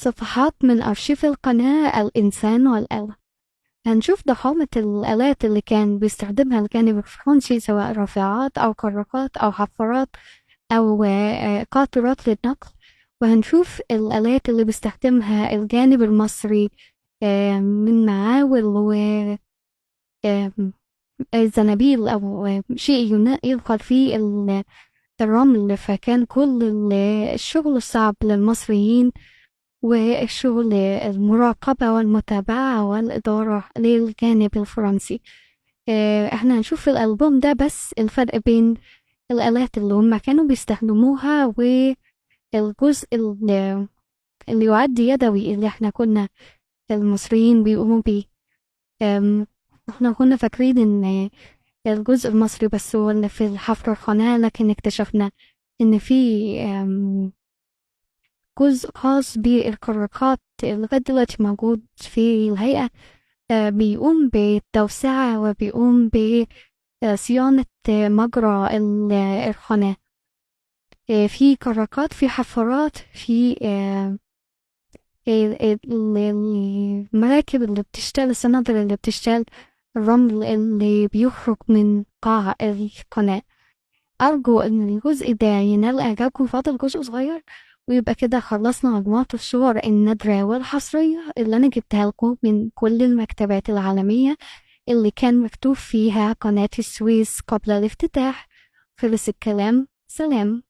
صفحات من أرشيف القناة الإنسان والآلة. هنشوف ضخامة الآلات اللي كان بيستخدمها الجانب الفرنسي، سواء رافعات أو كراكات أو حفارات أو قاطرات للنقل. وهنشوف الآلات اللي بيستخدمها الجانب المصري من معاول و زنابيل أو شيء يدخل فيه الرمل. فكان كل الشغل الصعب للمصريين، والشغل المراقبة والمتابعة والإدارة للجانب الفرنسي. احنا هنشوف في الألبوم ده بس الفرق بين الآلات اللي هم كانوا بيستخدموها والجزء اللي يعد يدوي اللي احنا كنا المصريين بيقوموا بيه. احنا كنا فاكرين ان الجزء المصري بس هو اللي في الحفر القناة، لكن اكتشفنا ان في جزء خاص بالكراكات اللي لغاية دلوقتي موجود في الهيئة، بيقوم بالتوسعة وبيقوم بصيانة مجرى القناة. في كراكات، في حفارات، في المراكب اللي بتشتغل، الصنادل اللي بتشتغل الرمل اللي بيخرج من قاع القناة. أرجو إن الجزء ده ينال إعجابكم، فاضل جزء صغير ويبقى كده خلصنا مجموعة الصور النادرة والحصرية اللي أنا جبتها لكم من كل المكتبات العالمية اللي كان مكتوب فيها قناة السويس قبل الافتتاح. خلص الكلام، سلام.